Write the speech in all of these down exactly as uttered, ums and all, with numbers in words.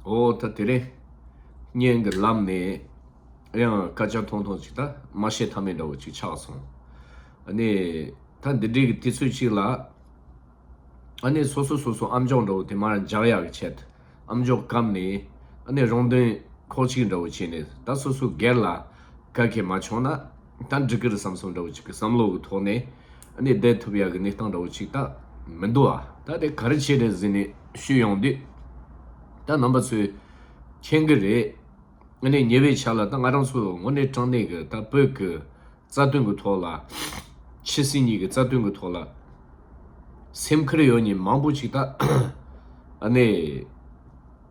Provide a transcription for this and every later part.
ཨོ་ད་དེ་རིང་བརྙན་གྱི་ལམ་ནས་ཡང་སྐད་ཆ་ཐུང་ཐུང་ཅིག་ད་མ་བཤད་ཐབས་མེད་འདྲ་བོ་ཅིག་ཆགས་སོང་། ཨ་ནི་ད་འདི་འདྲའི་གི་དུས་ཚོད་ཅིག་ལ། ཨ་ནི་སོ་སོ་སོ་སོ་ཨམ་ཅོག་འདྲ་བོ་དེ་མར་འཇགས་ཡག་གི་ཆེད་ཨམ་ཅོག་བཀབ་ནས། ཨ་ནི་རང་དོན་ཁོག་ཅིག་འདྲ་བོ་བྱས་ནས་ད་སོ་སོ་སྒེར་ལ་ག་གེ་མ་བྱུང་ན་ད་འགྲིག་གི་རེད་བསམ་བསམ་འདྲ་བོ་ཅིག་གི་བསམ་བློ་གི་ཐོག་ནས། ཨ་ནི་བསྡད་ཐུབ་ཡག་གི་གནས་སྟངས་འདྲ་བོ་ཅིག་ད་མི་འདུག་ཨ། ད་དེ་ག་རེ་བྱས་རེད་ཟེར་ནས་ཞུས་ཡོང་དུས། ད་རྣམ་པ་ཚོས་མཁྱེན་གི་རེད། ཨ་ནི་ཉེ་བའི་ཆར་ལ་ད་ང་རང་ཚོ་དངོས་གནས་དྲང་གནས་ཀྱི་ད་བོད་ཀྱི་རྩ་དོན་གྱི་ཐོག་ལ། ཕྱི་སྲིད་གཉིས་ཀྱི་རྩ་དོན་གྱི་ཐོག་ལ། སེམས་ཁུར་ཡོད་མཁན་མང་པོ་ཅིག་ད་ཨ་ནི་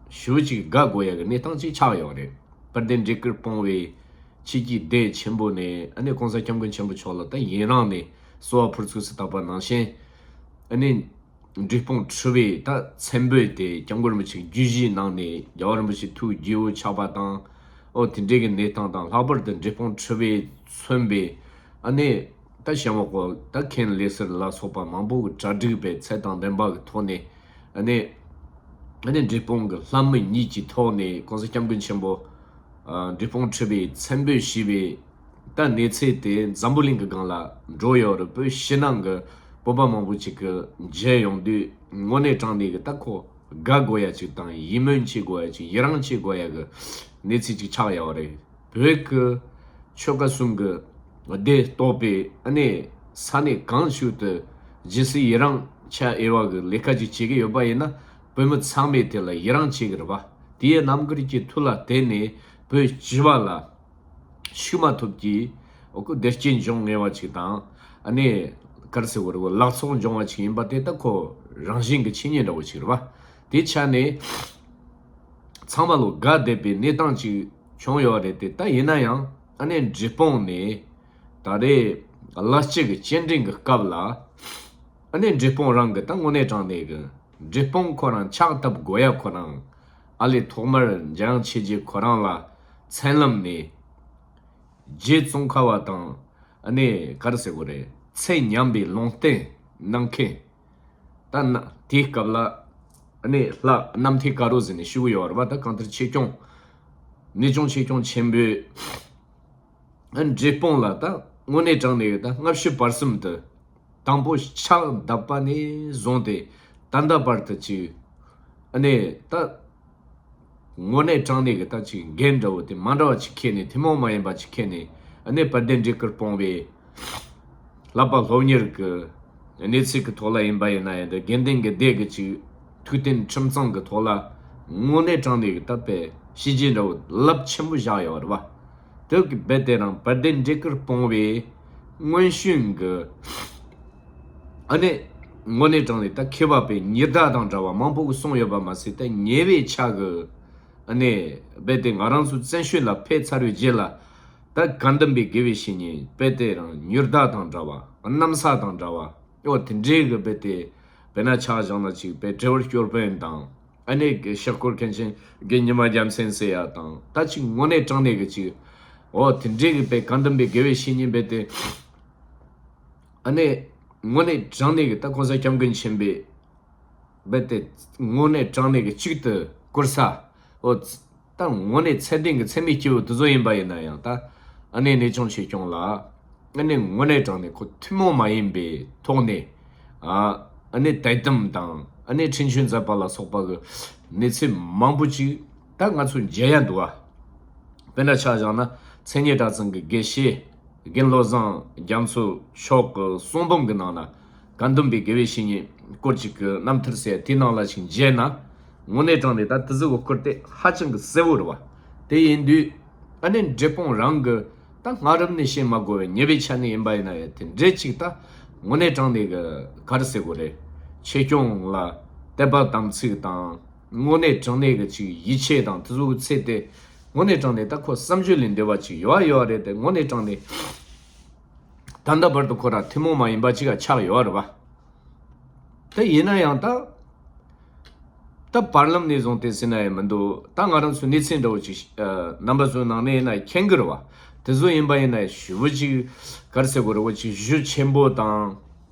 ཞེ་པོ་ཅིག་དགའ་དགོས་ཡག་གི་གནས་སྟངས་ཅིག་ཆགས་ཡོད་རེད། དཔལ་ལྡན་འབྲས་དཀར་སྤུངས་པའི་ཆོས་ཀྱི་སྡེ་ཆེན་པོ་ནས་ཨ་ནི་གོང་ས་སྐྱབས་མགོན་ཆེན་པོ་མཆོག་ལ་ད་ཡུན་རིང་ནས་གསོལ་བ་ཕུར་ཚུགས་སུ་བཏབ་པ་ནང་བཞིན། ཨ་ནི་འབྲས་སྤུངས་ཁྲི་པའི་ད་མཚན་དཔེ་དེ་སྐྱབས་མགོན་རིན་པོ་ཆེ་བརྒྱུད་བཞིའི་ནང་ནས་རྒྱལ་བ་རིན་པོ་ཆེ་ཐུགས་དགྱེས་པོ་ཆགས་པ་དང་། ཨོ་དེ་འདྲའི་གི་གནས་སྟངས་དང་ལྷག་པར་དུ་འབྲས་སྤུངས་ཁྲི་པས་མཚོན་པའི་ཨ་ནི་ད་ཞྭ་མོ་སྐོར་ད་མཁན་ལས་ཟུར་ལ་སོགས་པ་མང་པོ་གི་གྲ་སྒྲིག་པའི་ཚད་དང་ལྡན་པ་གི་ཐོག་ནས། ཨ་ནི་ཨ་ནི་འབྲས་སྤུངས་གི་ལྷ་མི་གཉིས་ཀྱི་ཐོག་ནས་གོང་ས་སྐྱབས་མགོན་ཆེན་པོ་ཨ་འབྲས་སྤུངས་ཁྲི་པའི་མཚན་དཔེ་ཞུས་པའི་ད་གནས་ཚུལ་དེ་འཛམ་བུ་གླིང་གི་སྒང་ལ་འགྲོ་ཡོད་རེད། བོད་ཕྱི་ནང་གི་བོད་པ་མང་པོ་ཅིག་གི་མཇལ་ཡོང་དུས་དངོས་གནས་དྲང་གནས་ཀྱི་ད་ཁོ་དགའ་དགོས་ཡ་ཅིག་དང་ཡིད་སྨོན་བྱེད་དགོས་ཡ་ཅིག་ཡི་རང་བྱེད་དགོས་ཡ་གི་གནས་ཚུལ་ཅིག་ཆགས་ཡོད་རེད། བོད་ཀྱི་ཆོལ་ཁ་གསུམ་གྱི་སྡེ་གཏོགས་པའི་ཨ་ནི་ས་གནས་གང་ཞིག་ཏུ་ཇི་སྲིད་ཡི་རང་བྱ་འོས་པ་གི་ལས་ཀ་ཅིག་བྱེད་ཀྱི་ཡོད་པ་ཡིན་ན་བོད་མི་ཚང་མས་དེ་ལ་ཡི་རང་བྱེད་ཀྱི་རེད་པ། དེའི་རྣམ་དཀར་གྱི་མཐུ་ལ་བརྟེན་ནས་བོད་སྤྱི་པ་ལ་ཤུགས་མ་ཐུབ་ཀྱིས་འོ་ཁོ་བདེ་སྐྱིད་འབྱུང་ངེས་པ་ཅིག་དང་། ཨ་ནི་ག་རེ་ཟེར་དགོས་རེད། ལག་ཚོགས་འབྱུང་བ་ཅིག་ཡིན་པ་དེ་ད་ཁོ་རང་བཞིན་གྱི་ཆོས་ཉིད་འདྲ་བོ་ཅིག་རེད་པ། དེ་ཆ་ནས་ཚང་མ་ལོ་དགའ་བསྡད་པའི་གནས་སྟངས་ཅིག་བྱུང་ཡོད་རེད། དེ་ད་ཡིན་ན་ཡང་ཨ་ནི་འབྲས་སྤུངས་ནས་ད་རེས་གླ་སྤྱི་གི་སྤྱི་འགྲིམ་གྱི་སྐབས་ལ་ཨ་ནི་འབྲས་སྤུངས་རང་གི་ད་དངོས་གནས་དྲང་གནས་གི་འབྲས་སྤུངས་ཁོ་རང་ཕྱག་བཏབ་དགོས་ཡ་ཁོ་རང་ཨ་ལས་ཐོག་མར་འཇམ་དབྱངས་ཆོས་རྗེ་ཁོ་རང་ལ་མཚན་ལམ་ནས་རྗེ་ཙོང་ཁ་པ་དང་ཨ་ནི་ག་རེ་ཟེར་དགོས་རེད། ཚེ་མཉམ་པའི་ལུང་བསྟན་གནང་མཁན། ད་ན་དེའི་སྐབས་ལ་ཨ་ནི་ལྷ་གནམ་ཐེལ་དཀར་པོ་ཟེར་ནས་ཞུ་གི་ཡོད་རེད་པ། ད་གང་ལྟར་ཆོས་སྐྱོང་གནས་ཆུང་ཆོས་སྐྱོང་ཆེན་པོས་ཨ་འབྲས་སྤུངས་ལ་ད་དངོས་གནས་དྲང་གནས་ད་སྔ་ཕྱི་བར་གསུམ་དུ་དང་པོ་ཕྱག་བཏབ་པ་ནས་བཟུང་སྟེ་ད་ལྟ་བར་དུ་ཅིག་ཨ་ནི་ད། དངོས་གནས་དྲང་གནས་ཀྱི་ད་ཅིག་འགན་འདྲ་བོ་དེ་མ་འདྲ་བ་ཅིག་འཁྱེར་ནས་ཐུན་མོང་མ་ཡིན་པ་ཅིག་འཁྱེར་ནས་ཨ་ནི་དཔལ་ལྡན་འབྲས་དཀར་སྤུངས་པའི་བསླབ་པ་སློབ་གཉེར་གྱི་གནས་ཚུལ་གྱི་ཐོག་ལ་ཡིན་པ་ཡིན་ན་ཡང་དེ་དགེ་འདུན་གྱི་སྡེ་གི་ཅིག་ཐུགས་རྟེན་ཁྲིམས་གཙང་གི་ཐོག་ལ་དངོས་གནས་དྲང་གནས་ཀྱི་ད་དཔེ་བྱས་རྗེས་འདྲ་བོ་རླབས་ཆེན་པོ་བཞག་ཡོད་རེད་པ། དེ་གི་རྦད་དེ་རང་དཔལ་ལྡན་འབྲས་དཀར་སྤུངས་པའི་སྔོན་བྱོན་གྱི་ཨ་ནི་དངོས་གནས་དྲང་གནས་ད་མཁས་པ་པའི་ཉི་ཟླ་དང་འདྲ་བ་མང་པོ་གིས་གསུངས་ཡོད་པ་མ་ཟད། ད་ཉེ་བའི་ཆར་གྱི་ཨ་ནི་རྦད་དེ་ང་རང་ཚོ་བཙན་བྱོལ་ལ་ཕེབས་ཚར་བའི་རྗེས་ལ་ད་དགའ་ལྡན་པའི་དགེ་བའི་བཤེས་གཉེན་རྦད་དེ་རང་ཉི་ཟླ་དང་འདྲ་བ་གནམ་ས་དང་འདྲ་བ་ཨོ་དེ་འདྲའི་གི་རྦད་དེ་དཔེར་ན་ཆ་བཞག་ན་ཅིག་དཔེ་བྲེ་བར་སྐྱོར་དཔོན་དང་། ཨ་ནི་གི་ཤག་སྐོར་མཁན་ཆེན་དགེ་ཉི་མ་རྒྱལ་མཚན་ཟེར་ཡ་དང་ད་ཅིག་དངོས་གནས་དྲང་གནས་གི་ཅིག་ཨོ་དེ་འདྲའི་གི་དཔེ་དགའ་ལྡན་པའི་དགེ་བའི་བཤེས་གཉེན་རྦད་དེ་ཨ་ནི་དངོས་གནས་དྲང་གནས་གི་ད་གོང་ས་སྐྱབས་མགོན་ཆེན་པོས་རྦད་དེ་དངོས་གནས་དྲང་གནས་གི་གཅིག་ཏུ་བཀུར་ས་ཨོ་ད་དངོས་གནས་ཚད་ལྡན་གི་ཚད་མའི་སྐྱེས་བུ་དེ་ཚོ་ཡིན་པ་ཡིན་ན་ཡང་ད་ཨ་ནི་གནས་ཆུང་ཆོས་སྐྱོང་ལ། ཨ་ནི་དངོས་གནས་དྲང་གནས་ཁོ་ཐུན་མོང་མ་ཡིན་པའི་ཐོག་ནས་ཨ་ཨ་ནི་དད་དམ་དང་ཨ་ནི་ཁྲིམས་གཅོད་མཛད་པ་ལ་སོགས་པ་གི་གནས་ཚུལ་མང་པོ་ཅིག་ད་ང་ཚོ་མཇལ་ཡ་འདུག་ཨ། དཔེར་ན་ཆ་བཞག་ན་མཚན་ཉིད་གྲྭ་ཚང་གི་དགེ་བཤེས་རྒན་བློ་བཟང་རྒྱ་མཚོ་མཆོག་གི་གསུང་འབུམ་གྱི་ནང་ན་དགའ་ལྡན་པའི་དགེ་བའི་བཤེས་གཉེན་སྐོར་ཅིག་གི་རྣམ་ཐར་ཟེར་དེའི་ནང་ལ་ཞིག་མཇལ་ན། དངོས་གནས་དྲང་གནས་ད་དེ་ཚོ་གི་སྐོར་དེ་ཧ་ཅང་གི་གསལ་བོ་རེད་བ། དེ་ཡིན་དུས་ཨ་ནི་འབྲས་སྤུངས་རང་གི་ད་སྔ་རབས་ནས་བཤད་མ་དགོས་པའི་ཉེ་བའི་ཆ་ནས་ཡིན་པ་ཡིན་ན་ཡང་དེ་འདྲའི་ཅིག་ད་དངོས་གནས་དྲང་གནས་གི་ག་རེ་ཟེར་དགོས་རེད། ཆོས་སྐྱོང་ལ་དད་པ་དམ་ཚིག་དང་དངོས་གནས་དྲང་གནས་གི་ཅིག་ཡིད་ཆེས་དང་དེ་ཚོ་གི་ཚད་དེ་དངོས་གནས་དྲང་གནས་ད་ཁོ་བསམ་བརྗོད་ལས་འདས་པ་ཅིག་ཡོད་ཡོད་རེད། དེ་དངོས་གནས་དྲང་གནས་ད་ལྟ་བར་དུ་ཁོ་རང་ཐུན་མོང་མ་ཡིན་པ་ཅིག་ག་ཆགས་ཡོད་རེད་བ། དེ་ཡིན་ན་ཡང་ད་ད་བར་ལམ་ནས་བཟུང་སྟེ་ཟེར་ན་ཡང་མི་འདུག་ད་ང་རང་ཚོའི་གནས་ཚུལ་འདྲ་བོ་ཅིག་ཨ་རྣམ་པ་ཚོའི་ནང་ནས་ཡིན་ན་མཁྱེན་གི་རེད་བ། དེ་ཚོ་ཡིན་པ་ཡིན་ན་ཞེ་པོ་ཅིག་ག་རེ་ཟེར་དགོས་རེད། འོ་ཅིག་གཞི་ཆེན་པོ་དང་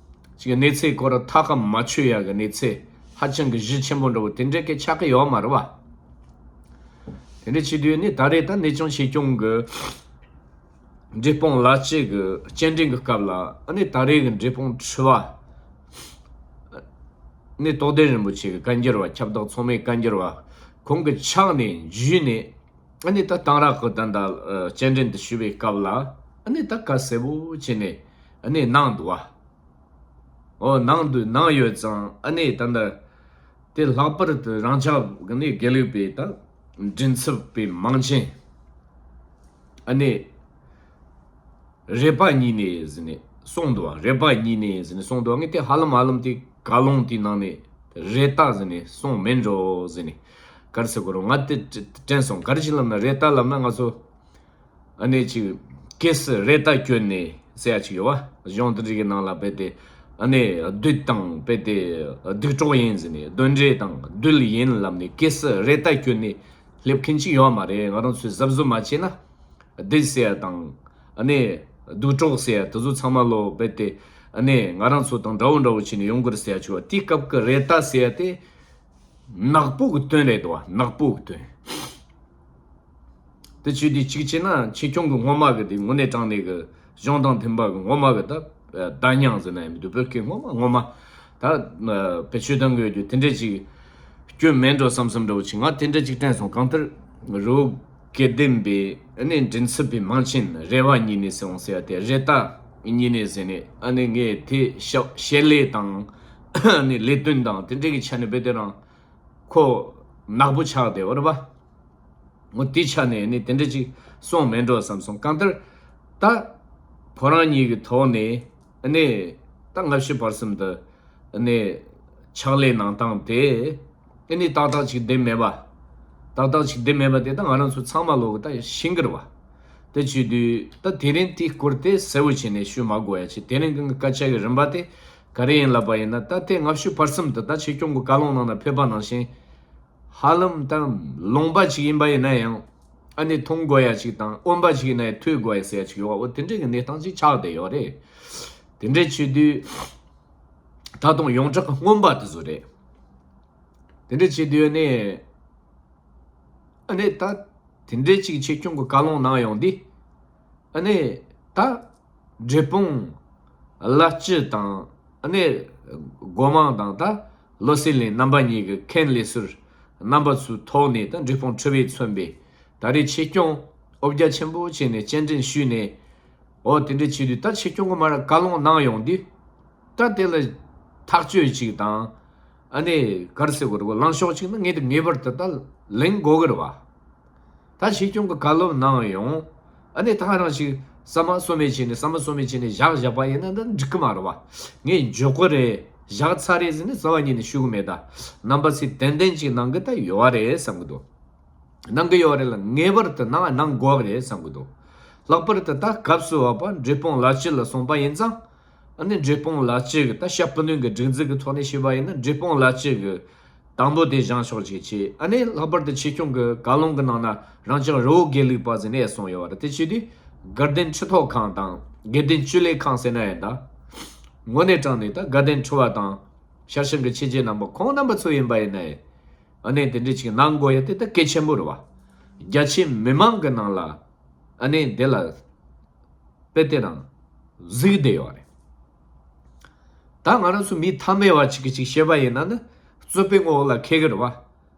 ཅིག་གནས་ཚུལ་སྐོར་ཐག་ག་མ་ཆོད་ཡག་གི་གནས་ཚུལ་ཧ་ཅང་གི་གཞི་ཆེན་པོ་འདྲ་བོ་དེ་འདྲ་གི་ཆགས་གི་ཡོད་མ་རེད་བ། དེ་འདྲ་བྱེད་དུས་ནི་ད་རེས་ད་གནས་ཆུང་ཆོས་སྐྱོང་གི་འབྲས་སྤུངས་ལ་སྤྱི་གི་སྤྱན་འདྲེན་གྱི་སྐབས་ལ་ཨ་ནི་ད་རེས་ཀྱི་འབྲས་སྤུངས་ཁྲི་པ་ནི་རྟོགས་ལྡན་རིན་པོ་ཆེ་གི་བཀའ་འགྱུར་བ་ཁྱབ་བདག་མཚུངས་མེད་བཀའ་འགྱུར་བ་ཁོང་གི་ཕྱག་ནས་བརྒྱུད་ནས་ཨ་ནི་ད་གཏང་རག་གི་ད་ད་སྤྱན་འདྲེན་དུ་ཞུས་པའི་སྐབས་ལ་ཨ་ནི་ད་དཀའ་གསལ་པོ་བྱས་ནས་ཨ་ནི་གནང་འདུག་བ། ཨོ་གནང་འདུག་གནང་ཡོད་ཙང་ཨ་ནི་ད་ད། དེ་ལྷག་པར་དུ་རང་ཅག་གི་ནི་དགེ་ལུགས་པའི་ད་མགྲིན་ཚབ་པའི་མང་ཆེན་ཨ་ནི་རེ་པ་གཉིས་ནས་ཟིན་ནས་གསུངས་འདུག་བ། རེ་པ་གཉིས་ནས་ཟིན་ནས་གསུངས་འདུག་བ། ངས་དེ་ཧ་ལམ་ཧ་ལམ་དེ་བཀའ་ལུང་དེའི་ནང་ནས་རེ་ད་ཟིན་ནས་གསུངས་མེད་འགྲོ་ཟིན་ནས་ག་རེ་ཟེར་དགོས་རུང་ང་དེ་དྲན་སོང་། ག་རེ་ཞིག་ལབ་ན་རེ་ད་ལབ་ན་ང་ཚོ། ཨ་ནི་ཅིག་གེ་སར་རེ་ད་གྱོན་ནས་ཟེར་ཡ་ཅིག་ཡོད་བ། གཞུང་དེ་འདྲ་གི་ནང་ལ་རྦད་དེ་ཨ་ནི་བདུད་དང་རྦད་དེ་སྡིག་གྲོགས་ཡིན་ཟེར་ནས་གདོན་འདྲེ་དང་བདུད་ཡིན་ལབ་ནས་གེ་སར་རེ་ད་གྱོན་ནས་སླེབས་མཁན་ཅིག་ཡོད་མ་རེད། ང་རང་ཚོས་གཟབ་གཟབ་མ་བྱས་ན་བདུད་ཟེར་ཡ་དང་ཨ་ནི་སྡིག་གྲོགས་ཟེར་ཡ་དེ་ཚོ་ཚང་མ་ལོ་རྦད་དེ་ཨ་ནི་ང་རང་ཚོ་དང་འདྲ་བོ་འདྲ་བོ་བྱས་ནས་ཡོང་གི་རེད་ཟེར་ཡ་ཅིག་ཡོད་བ། དེའི་སྐབས་ཀྱི་རེ་ད་ཟེར་ཡ་དེ་ནག་པོ་གི་དོན་རེད་དོ། ནག་པོ་གི་དོན། དེ་བྱས་དུས་གཅིག་བྱས་ན་ཆོས་སྐྱོང་གི་སྔོན་མ་གི་དེ་དངོས་གནས་དྲང་གནས་གི་གཞུང་དང་མཐུན་པ་གི་སྔོན་མ་གི་ད་བརྡ་རྙིང་ཟེར་ན་ཡང་མི་འདུག་བོད་སྐད་སྔོན་མ་སྔོན་མ་ད་བེད་སྤྱོད་གཏོང་གི་ཡོད་རྒྱུ་དེ་འདྲས་ཅིག་སྐྱོན་མེད་འགྲོ་བསམ་བསམ་འདྲ་བོ་ཅིག་ང་དེ་འདྲས་ཅིག་དྲན་སོང་། གང་ལྟར་རི་བོ་དགེ་ལྡན་པའི་ཨ་ནི་མགྲིན་ཚབ་པའི་མང་ཆེན་རེ་བ་གཉིས་ནས་ཟེར་འོང་ཟེར་ཡ་དེ་རེ་ད་གཉིས་ནས་ཟེར་ནས་ཨ་ནི་ངས་དེ་ཞབས་བཤད་ལས་དང་ཨ་ནི་ལས་དོན་དང་དེ་འདྲས་ཀྱི་ཆ་ནས་རྦད་དེ་རང་ཁོ་ནག་པོ་ཆགས་བསྡད་པ་རེད་པ། ངོ་དེའི་ཆ་ནས་ནི་དེ་འདྲ་ཅིག་སོང་མེད་འགྲོ་བསམ་སོང་། གང་ལྟར་ད་ཁོ་རང་གཉིས་ཀྱི་ཐོག་ནས་ནི་ད་སྔ་ཕྱི་བར་གསུམ་དུ་ནི་ཕྱག་ལས་གནང་སྟངས་དེ་ནི་ཏག་ཏག་ཅིག་བསྡད་མེད་པ། ཏག་ཏག་ཅིག་བསྡད་མེད་པ་དེ་ད་ང་རང་ཚོ་ཚང་མ་ལོག་གི་ད་ཤེས་ཀྱི་རེད་པ། དེ་བྱེད་དུས་ད་དེ་རིང་དེའི་སྐོར་དེ་གསལ་བོ་བྱས་ནས་ཞུ་མ་དགོས་ཡ་ཆེ། དེ་རིང་གི་སྐད་ཆ་གི་རིམ་པ་དེ་ག་རེ་ཡིན་ལབ་པ་ཡིན་ན་ད་དེ་སྔ་ཕྱི་བར་གསུམ་དུ་ད་ཆོས་སྐྱོང་གི་བཀའ་ལུང་ནང་ན་ཕེབས་པ་ནང་བཞིན། ཧ་ལམ་ད་ལུང་པ་ཅིག་ཡིན་པ་ཡིན་ན་ཡང་ཨ་ནི་མཐོང་དགོས་ཡ་ཅིག་དང་དབེན་པ་ཅིག་ཡིན་ན་ཡང་ཐོས་དགོས་ཡ་ཟེར་ཡ་ཅིག་ཡོད་པ། འོ་དེ་འདྲའི་གི་གནས་སྟངས་ཅིག་ཆགས་བསྡད་ཡོད་རེད། དེ་འདྲའི་བྱེད་དུས་ད་དུང་ཡོངས་གྲགས་ཀྱི་མངོན་པ་དེ་ཚོ་རེད། དེ་འདྲའི་བྱེད་དུས་ཨ་ནི་ཨ་ནི་ད་དེ་འདྲའི་ཅིག་ཆོས་སྐྱོང་གི་བཀའ་ལུང་གནང་ཡོང་དུས། ཨ་ནི་ད་འབྲས་སྤུངས་བླ་སྤྱི་དང་ཨ་ནི་སྒོ་མང་དང་ད་བློ་གསལ་གླིང་རྣམ་པ་གཉིས་ཀྱི་མཁན་ལས་ཟུར་རྣམ་པ་ཚོའི་ཐོག་ནས་ད་འབྲས་སྤུངས་ཁྲི་པས་མཚོན་པའི་ད་རེས་ཆོས་སྐྱོང་འོ་བརྒྱ་ཆེན་པོ་བྱས་ནས་སྤྱན་འདྲེན་ཞུས་ནས། འོ་དེ་འདྲ་བྱེད་དུས་ད་ཆོས་སྐྱོང་གི་མར་བཀའ་ལུང་གནང་ཡོང་དུས། ད་དེ་ལ་ཐག་གཅོད་ཅིག་དང་། ཨ་ནི་ག་རེ་ཟེར་དགོས་རེད་གོ་ལངས་ཕྱོགས་གཅིག་ནི་ངས་དེ་ངེས་པར་དུ་ད་ལེན་དགོས་ཀྱི་རེད་བ། ད་ཆོས་སྐྱོང་གི་བཀའ་སློབ་གནང་ཡོང་། ཨ་ནི་ད་རང་ཞིག་ཟ་མ་ཟོ་མེད་བྱས་ནས་ཟ་མ་ཟོ་མེད་བྱས་ནས་བཞག་བཞག་པ་ཡིན་ན་འདི་འགྲིག་གི་མ་རེད་བ། ངས་འཇོག་གི་རེད། བཞག་ཚར་རེད་ཟེར་ནས་རྩ་བ་ཉིད་ནས་ཞུ་གི་མེད། ད་རྣམ་པ་ཚོས་ཏན་ཏན་ཅིག་གནང་གི་ད་ཡོད་རེད་བསམ་གི་འདུག་གནང་གི་ཡོད་རེད་ལ་ངེས་པར་དུ་གནང་གནང་དགོས་རེད་བསམ་གི་འདུག་ལྷག་པར་དུ་ད་སྐབས་སུ་བབ་པ་འབྲས་སྤུངས་ལ་སྤྱི་ལ་སོང་པ་ཡིན་ཙང་། ཨ་ནི་འབྲས་སྤུངས་ལ་སྤྱི་གི་ད་ཤ་སྤུ་ནུས་ཀྱི་སྒྲིག་འཛུགས་ཀྱི་ཐོག་ནས་བཤད་པ་ཡིན་ན་འབྲས་སྤུངས་ལ་སྤྱི་གི་དང་པོ་དེ་བཞེངས་ཕྱོགས་ཅིག་བྱས། ཨ་ནི་ལྷག་པར་དུ་ཆོས་སྐྱོང་གི་བཀའ་ལུང་གི་ནང་ན་རང་ཅག་རི་བོ་དགེ་ལུགས་པ་ཟེར་ནས་གསུངས་ཡོད་པ་རེད། དེ་བྱེད་དུས་དགའ་ལྡན་ཁྲི་ཐོག་ཁང་དང་དགའ་ལྡན་ཆོས་ལས་ཁང་ཟེར་ན་ཡང་ད་དངོས་གནས་དྲང་གནས་ད་དགའ་ལྡན་ཁྲི་པ་དང་ཤར་ཕྱིན་གྱི་ཆོས་རྗེ་རྣམ་པ་ཁོང་རྣམ་པ་ཚོ་ཡིན་པ་ཡིན་ན་ཡང་། ཨ་ནི་དེ་འདྲ་ཅིག་གནང་དགོས་ཡ་དེ་ད་གལ་ཆེན་པོ་རེད་བ། རྒྱ་ཆེ་མི་མང་གི་ནང་ལ་ཨ་ནི་དེ་ལ་དཔེ་དེ་རང་གཟིགས་བསྡད་ཡོད་རེད། ད་ང་རང་ཚོ་མི་ཐ་མལ་བ་ཅིག་གིས་ཅིག་བཤད་པ་ཡིན་ན་ནི་རྩོད་པའི་ངོ་བོ་ལ་འཁེལ་གི་རེད་བ།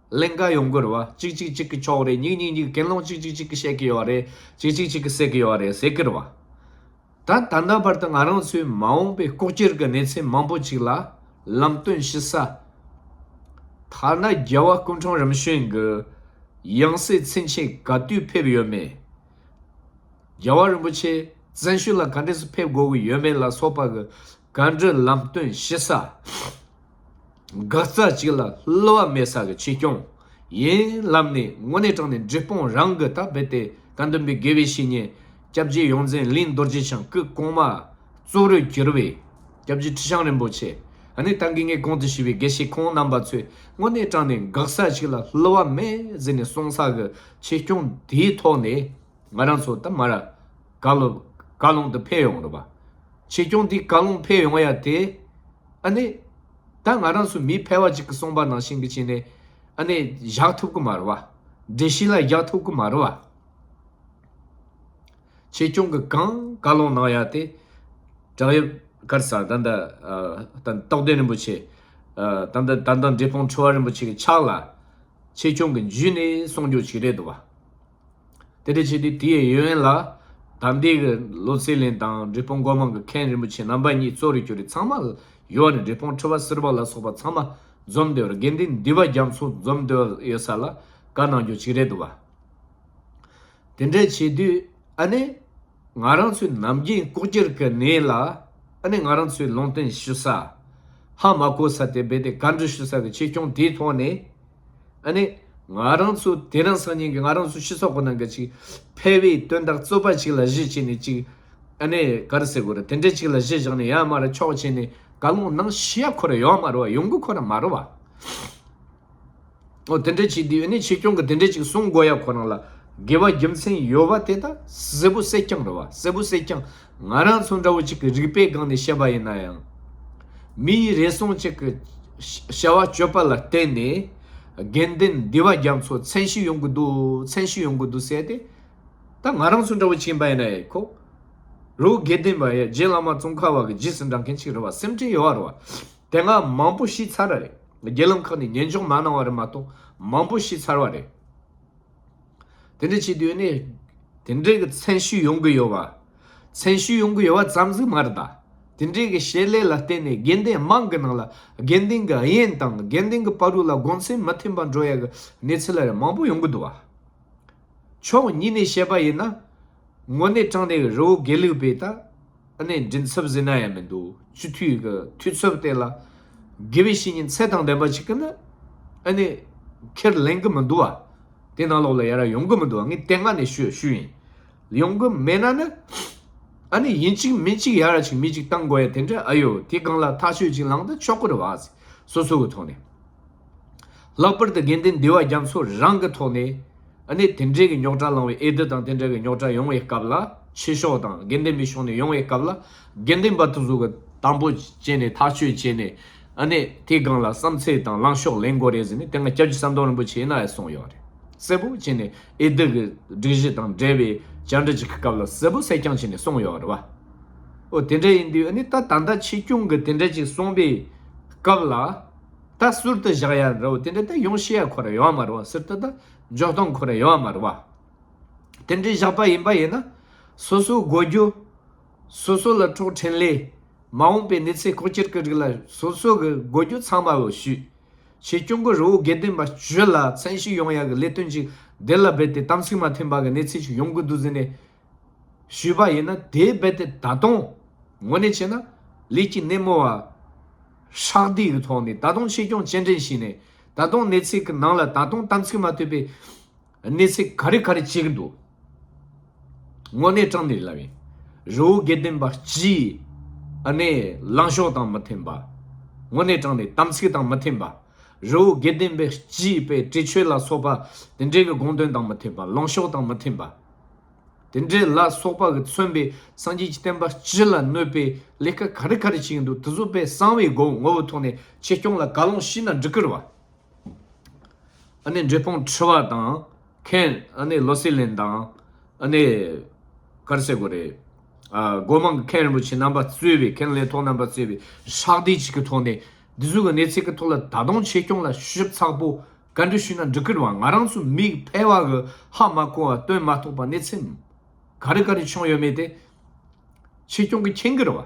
ཀླན་ཀ་ཡོང་གི་རེད་བ། གཅིག་གཅིག་གཅིག་གི་ཕྱོགས་རེད། གཉིས་གཉིས་གཉིས་ཀུན་སློང་གཅིག་གཅིག་གཅིག་གིས་བཤད་གི་ཡོད་རེད། གཅིག་གཅིག་གཅིག་གིས་བཤད་གི་ཡོད་རེད་ཟེར་གི་རེད་བ། ད་ད་ལྟ་བར་དུ་ང་རང་ཚོའི་མ་འོངས་པའི་ལྐོག་གྱུར་གྱི་གནས་ཚུལ་མང་པོ་ཅིག་ལ་ལམ་སྟོན་ཞུ་ས། ཐ་ན་རྒྱལ་བ་སྐུ་ཕྲེང་རིམ་བྱོན་གྱི་ཡང་སྲིད་མཚན་ཆེན་ག་དུས་ཕེབས་ཡོད་མེད། རྒྱལ་བ་རིན་པོ་ཆེ་བཙན་བྱོལ་ལ་ག་འདྲས་སུ་ཕེབས་དགོས་ཀྱི་ཡོད་མེད་ལ་སོགས་པ་གི་ག་འདྲ་ལམ་སྟོན་ཞུ་ས། འགག་རྩ་གཅིག་ལ་བསླུ་བ་མེད་ས་གི་ཆོས་སྐྱོང་ཡིན་ལབ་ནས་དངོས་གནས་དྲང་གནས་འབྲས་སྤུངས་རང་གི་ད་རྦད་དེ་བཀའ་གདམས་པའི་དགེ་བའི་བཤེས་གཉེན་སྐྱབས་རྗེ་ཡོངས་འཛིན་གླིང་རྡོ་རྗེ་འཆང་སྐུ་གོང་མ་གཙོ་བོར་གྱུར་པའི་སྐྱབས་རྗེ་ཁྲི་བྱང་རིན་པོ་ཆེ། ཨ་ནི་ད་གིན་ངས་གོང་དུ་ཞུས་པའི་དགེ་བཤེས་ཁོང་རྣམ་པ་ཚོས་དངོས་གནས་དྲང་གནས་འགག་ས་ཞིག་ལ་བསླུ་བ་མེད་ཟེར་ནས་གསུངས་ས་གི་ཆོས་སྐྱོང་དེའི་ཐོག་ནས་ང་རང་ཚོ་ད་མར་བཀའ་སློབ་བཀའ་ལུང་དུ་ཕེབས་ཡོང་རེད་པ། ཆོས་སྐྱོང་དེའི་བཀའ་ལུང་ཕེབས་ཡོང་བ་ཡ་དེ་ཨ་ནི། ད་ང་རང་ཚོ་མི་ཕལ་བ་ཅིག་གིས་གསུངས་པ་ནང་བཞིན་གྱི་བྱས་ནས་ཨ་ནི་བཞག་ཐུབ་ཀྱི་མ་རེད་བ། འགྲེལ་བཤད་ལ་རྒྱག་ཐུབ་ཀྱི་མ་རེད་བ། ཆོས་སྐྱོང་གི་གང་བཀའ་ལུང་གནང་ཡ་དེ། བྲག་གཡབ་གར་ས་ད་ལྟ་ཨ་ད་རྟོགས་ལྡན་རིན་པོ་ཆེ། ཨ་ད་ལྟ་ད་ལྟ་འབྲས་སྤུངས་ཁྲི་པ་རིན་པོ་ཆེ་གི་ཕྱག་ལ། ཆོས་སྐྱོང་གི་མཇུག་ནས་གསུང་རྒྱུ་ཞིག་རེད་འདུག་བ། དེ་འདྲ་བྱས་དུས་དེའི་ཡོན་ལ། ད་ལྟའི་གི་ལོ་ཙཱ་བ་དང་འབྲས་སྤུངས་སྒོ་མང་གི་མཁན་རིན་པོ་ཆེ་རྣམ་པ་གཉིས་གཙོ་རུ་གྱུར་ཏེ་ཚང་མ་ཡོད་ནས། འབྲས་སྤུངས་ཁྲི་པ་ཟུར་པ་ལ་སོགས་པ་ཚང་མ་འཛོམས་བསྡད་པར། དགེ་འདུན་འདུས་པ་རྒྱ་མཚོ་འཛོམས་བསྡད་ཡོད་ས་ལ་བཀའ་གནང་རྒྱུ་ཞིག་རེད་འདུག་བ། དེ་འདྲ་བྱས་དུས་ཨ་ནི། ང་རང་ཚོའི་ནམ་རྒྱུན་ལྐོག་གྱུར་གྱི་གནས་ལ། ཨ་ནི་ང་རང་ཚོའི་ལུང་བསྟན་ཞུ་ས། ཧ་མ་གོ་ས་དེ་རྦད་དེ་བཀའ་འདྲི་ཞུ་ས་གི་ཆོས་སྐྱོང་དེའི་ཐོག་ནས། ཨ་ནི། ང་རང་ཚོ་དེ་རིང་སང་ཉིན་གྱི་ང་རང་ཚོ་སྤྱི་ཚོགས་ཀྱི་ནང་གི་ཅིག་ཕལ་བའི་དོན་དག་རྩོད་པ་ཅིག་ལ་གཞི་བྱས་ནས་ཅིག་ཨ་ནི་ག་རེ་ཟེར་དགོས་རེད། དེ་འདྲ་ཅིག་ལ་གཞི་བཞག་ནས་ཡ་མ་རེད་ཆོག་བྱས་ནས་བཀའ་ལུང་གནང་ཤེས་ཡ་ཁོ་རང་ཡོད་མ་རེད་བ། ཡོང་གི་ཁོ་རང་མ་རེད་བ། འོ་དེ་འདྲ་བྱས་དུས་ཨ་ནི་ཆོས་སྐྱོང་གི་དེ་འདྲ་ཅིག་གསུང་དགོས་ཡ་ཁོ་རང་ལ་དགེ་བ་རྒྱུ་མཚན་ཡོད་པ་དེ་ད་གསལ་པོ་གསལ་རྐྱང་རེད་བ། གསལ་པོ་གསལ་རྐྱང་། ང་རང་ཚོ་འདྲ་བོ་ཅིག་གི་རིག་པའི་སྒང་ནས་བཤད་པ་ཡིན་ན་ཡང་། མིའི་རེ་ཟུང་ཅིག་གི་བྱ་བ་སྤྱོད་པ་ལ་བརྟེན་ནས་དགེ་འདུན་འདུས་པ་རྒྱ་མཚོ་མཚན་ཤས་ཡོང་གི་འདུག་མཚན་ཤས་ཡོང་གི་འདུག་ཟེར་ཏེ། ད་ང་རང་ཚོ་འདྲ་བོ་ཅིག་ཡིན་པ་ཡིན་ན་ཡང་ཁོ། རི་བོ་དགེ་ལྡན་པ་ཡ་རྗེ་བླ་མ་ཙོང་ཁ་པ་གི་རྗེས་སུ་འབྲང་མཁན་ཅིག་རེད་བ། སེམས་ཁྲལ་ཡོད་བ་རེད་བ། དེ་སྔ་མང་པོ་ཞིག་ཚར་བ་རེད། རྒྱལ་ལམ་ཁག་ནས་ཉན་འཇོག་མ་གནང་བ་རེད་མ་གཏོགས་མང་པོ་ཞིག་ཚར་བ་རེད། དེ་འདྲ་བྱེད་དུས་ནི། དེ་འདྲའི་གི་མཚན་ཤས་ཡོང་གི་ཡོད་བ། མཚན་ཤས་ཡོང་གི་ཡོད་བ་ཙམ་ཟིག་མ་རེད་ད། དེ་འདྲའི་གི་བྱེད་ལས་ལ་བརྟེན་ནས་དགེ་འདུན་མང་གི་ནང་ལ་དགེ་འདུན་གི་དབྱེན་དང་དགེ་འདུན་གི་བར་དུ་ལ་དགོངས་ཚུལ་མི་མཐུན་པ་འགྲོ་ཡ་གི་གནས་ཚུལ་ལ་རེ་མང་པོ་ཡོང་གི་འདུག་བ། ཕྱོགས་གཉིས་ནས་བཤད་པ་ཡིན་ན། དངོས་གནས་དྲང་གནས་རི་བོ་དགེ་ལུགས་པའི་ད། ཨ་ནི་མགྲིན་ཚབ་ཟེར་ན་ཡང་མི་འདུག་སྤྱི་འཐུས་ཀྱི་འཐུས་ཚབ་དེ་ལ། དགེ་བའི་བཤེས་གཉེན་ཚད་དང་ལྡན་པ་ཞིག་གི་ནི། ཨ་ནི། ཁས་ལེན་གི་མི་འདུག་བ། དེ་ནང་ལོགས་ལ་ཡར་ཡོང་གི་མི་འདུག་བ། ངས་དེ་སྔ་ནས་ཞུ་ཞུ་ཡིན། ཡོང་གི་མེད་ན་ནི། ཨ་ནི་ཡིན་གཅིག་མིན་གཅིག་ཡར་ཅིག་མི་གཅིག་བཏང་དགོས་ཡ་དེ་འདྲ་ཨ་ཡོད། དེ་སྒང་ལ་ཐག་གཅོད་ཅིག་ལངས་ཏེ་ཆོག་གི་རེད་བ། སོ་སོ་གི་ཐོག་ནས། ལྷག་པར་དུ་དགེ་འདུན་འདུས་པ་རྒྱ་མཚོ་རང་གི་ཐོག་ནས། ཨ་ནི་དེ་འདྲའི་གི་རྙོག་དྲ་ལངས་པའི་འོས་བསྡུ་དང་དེ་འདྲའི་གི་རྙོག་དྲ་ཡོང་བའི་སྐབས་ལ་ཆོས་ཕྱོགས་དང་དགེ་འདུན་པའི་ཕྱོགས་ནས་ཡོང་བའི་སྐབས་ལ་དགེ་འདུན་པ་དེ་ཚོ་གི་དང་པོ་བྱས་ནས་ཐག་གཅོད་བྱས་ནས། ཨ་ནི་དེའི་སྒང་ལ་བསམ་ཚུལ་དང་ལངས་ཕྱོགས་ལེན་དགོས་རེད་ཟེར་ནས་དེ་སྔ་སྐྱབས་རྗེ་ཟམ་གདོང་རིན་པོ་ཆེ་ཡིན་ན་ཡང་གསུངས་ཡོད་རེད། གསལ་པོ་བྱས་ནས་འོས་བསྡུ་གི་སྒྲིག་གཞི་དང་འབྲེལ་བའི་བཅར་འདྲི་ཅིག་གི་སྐབས་ལ་གསལ་པོ་གསལ་རྐྱང་བྱས་ནས་གསུངས་ཡོད་རེད་བ། ཨོ་དེ་འདྲ་ཡིན་དུས་ཨ་ནི་ད་ད་ལྟ་ཆོས་སྐྱོང་གི་དེ་འདྲ་ཅིག་གསུངས་པའི་སྐབས་ལ། ད་ཟུར་དུ་བཞག་ཡ་རེད་བ། དེ་འདྲ་ད་ཡོང་ཤེས་ཡ་ཁོ་ར་ཡོད་མ་རེད་བ། ཟུར་དུ་ད་འཇོག་སྟངས་ཁོ་ར་ཡོད་མ་རེད་བ། དེ་འདྲའི་བཞག་པ་ཡིན་པ་ཡིན་ན། སོ་སོ་དགོས་རྒྱུ། སོ་སོ་ལ་གྲོགས་འཕྲིན་ལས། མ་འོངས་པའི་གནས་ཚུལ་ལྐོག་གྱུར་གྱི་རིགས་ལ་སོ་སོ་གི་དགོས་རྒྱུ་ཚང་མ་བོ་ཞུས། ཆོས་སྐྱོང་གི་རི་བོ་དགེ་ལྡན་པ་བཅུ་ལ་མཚན་ཤས་ཡོང་ཡ་གི་ལས་དོན་ཅིག་འདི་ལ་རྦད་དེ་དམ་ཚིག་མ་མཐུན་པ་གི་གནས་ཚུལ་ཅིག་ཡོང་གི་འདུག་ཟེར་ནས་ཞུས་པ་ཡིན་ན། དེ་རྦད་དེ་ད་དུང་དངོས་གནས་བྱས་ན་ལས་ཀྱི་སྣེ་མོ་བ་ཧྲག་སྡེ་གི་ཐོག་ནས་ད་དུང་ཆོས་སྐྱོང་སྤྱི་འགྲན་བྱས་ནས་ད་དུང་གནས་ཚུལ་གི་ནང་ལ་ད་དུང་དམ་ཚིག་མ་མཐུན་པའི་གནས་ཚུལ་ག་རེ་ག་རེ་བྱེད་ཀྱི་འདུག་དངོས་གནས་དྲང་གནས་ལབ་ཡིན། རི་བོ་དགེ་ལྡན་པ་སྤྱིའི་ཨ་ནི་ལངས་ཕྱོགས་དང་མི་མཐུན་པ། དངོས་གནས་དྲང་གནས་དམ་ཚིག་དང་མི་མཐུན་པ། རི་བོ་དགེ་ལྡན་པའི་སྤྱིའི་པའི་དྲི་ཆོས་ལ་སོགས་པ་དེ་འདྲའི་གི་དགོངས་དོན་དང་མི་མཐུན་པ། ལངས་ཕྱོགས་དང་མི་མཐུན་པ། དེ་འདྲའི་ལ་སོགས་པ་གི་མཚོན་པའི་སངས་རྒྱས་ཀྱི་བསྟན་པ་སྤྱི་ལ་གནོད་པའི་ལས་ཀ་ག་རེ་ག་རེ་བྱེད་ཀྱི་འདུག་དེ་ཚོ་པའི་གསང་བའི་ངོ་བོ་ངོ་བོ་ཐོག་ནས་ཆོས་སྐྱོང་ལ་བཀའ་ལུང་ཞུས་ན་འགྲིག་གི་རེད་བ། ཨ་ནི་འབྲས་སྤུངས་ཁྲི་པ་དང་མཁན། ཨ་ནི་ལོ་སི་ལན་དང་། ཨ་ནི་ག་རེ་ཟེར་དགོས་རེད། ཨ་སྒོ་མང་གི་མཁན་རིན་པོ་ཆེ་རྣམ་པ་གཙོས་པའི་མཁན་ལས་ཐོག་རྣམ་པ་གཙོས་པའི་ཧྲག་སྡེ་ཅིག་གི་ཐོག་ནས་འདི་ཚོ་གི་གནས་ཚུལ་གི་ཐོག་ལ་ད་དུང་ཆོས་སྐྱོང་ལ་ཞིབ་ཚགས་པོ་བཀའ་འདྲི་ཞུས་ན་འགྲིག་གི་རེད་བ། ང་རང་ཚོ་མིག་ཕལ་བ་གི་ཧ་མ་གོ་བ་སྟོན་མ་ཐུབ་པ་གནས་ཚུལ་ག་རེ་ག་རེ་བྱུང་ཡོད་མེད་དེ་ཆོས་སྐྱོང་གི་མཁྱེན་གི་རེད་བ།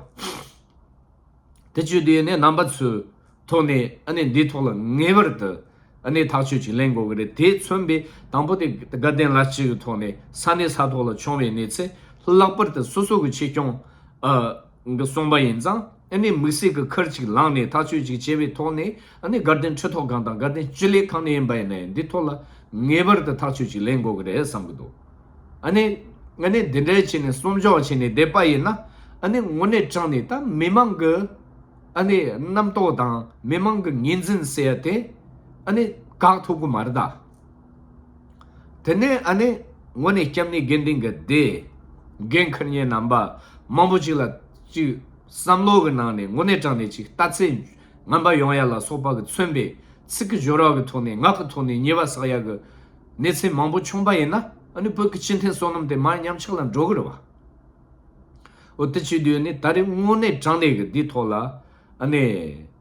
དེ་བཅོས་དུས་ནས་རྣམ་པ་ཚོའི་ཐོག་ནས་ཨ་ནི་འདིའི་ཐོག་ལ་ངེས་པར་དུ་ཨ་ནི་ཐག་གཅོད་ཅིག་ལེན་དགོས་ཀྱི་རེད། དེ་མཚོན་པའི་དང་པོ་དེ་དགའ་ལྡན་ལ་གཅིག་གི་ཐོག་ནས་ས་གནས་ས་ཐོག་ལ་བྱུང་བའི་གནས་ཚུལ། ལྷག་པར་དུ་སོ་སོ་གི་ཆོས་སྐྱོང་ཨ་གི་གསུངས་པ་ཡིན་ཙང་ཨ་ནི་དམིགས་བསལ་གྱི་ཁུར་ཅིག་བླངས་ནས་ཐག་གཅོད་ཅིག་བྱས་པའི་ཐོག་ནས་ཨ་ནི་དགའ་ལྡན་ཁྲི་ཐོག་ཁང་དང་དགའ་ལྡན་སྤྱི་ལས་ཁང་ནས་ཡིན་པ་ཡིན་ན་ཡང་འདིའི་ཐོག་ལ་ངེས་པར་དུ་ཐག་གཅོད་ཅིག་ལེན་དགོས་ཀྱི་རེད་བསམ་གྱི་འདུག་ཨ་ནི། ཨ་ནི་འདི་འདྲའི་བྱས་ནས་བསམ་འཇོག་བྱས་ནས་བསྡད་པ་ཡིན་ན། ཨ་ནི་དངོས་གནས་དྲང་ནས་ད་མི་མང་གི་ཨ་ནི་རྣམ་རྟོག་དང་མི་མང་གི་ངོས་འཛིན་ཟེར་ཡ་དེ་ཨ་ནི་བཀག་ཐུབ་ཀྱི་མ་རེད་ད། དེ་ནས་ཨ་ནི་དངོས་གནས་སྐྱབས་གནས་དགེ་འདུན་གྱི་སྡེ། འགན་འཁུར་མཁན་རྣམ་པ་མང་པོ་ཅིག་ལ་ཅིག་བསམ་བློ་གི་ནང་ནས་དངོས་གནས་དྲང་ནས་ཅིག་ལྟ་ཚུལ་ངན་པ་ཡོང་ཡ་ལ་སོགས་པ་གི་མཚོན་པའི་ཚིག་གི་སྦྱོར་བ་གི་ཐོག་ནས་ངག་གི་ཐོག་ནས་ཉེས་པ་བསགས་ཡ་གི་ གནས་ཚུལ་མང་པོ་བྱུང་པ་ཡིན་ན་ཨ་ནི་བོད་ཀྱི་སྤྱི་མཐུན་བསོད་ནམས་དེ་མར་ཉམས་ཆག་ལ་འགྲོ་གི་རེད་བ། འོ་དེ་བྱེད་དུས་ནི་ད་རེས་དངོས་གནས་དྲང་གནས་ཀྱི་འདིའི་ཐོག་ལ་ཨ་ནི་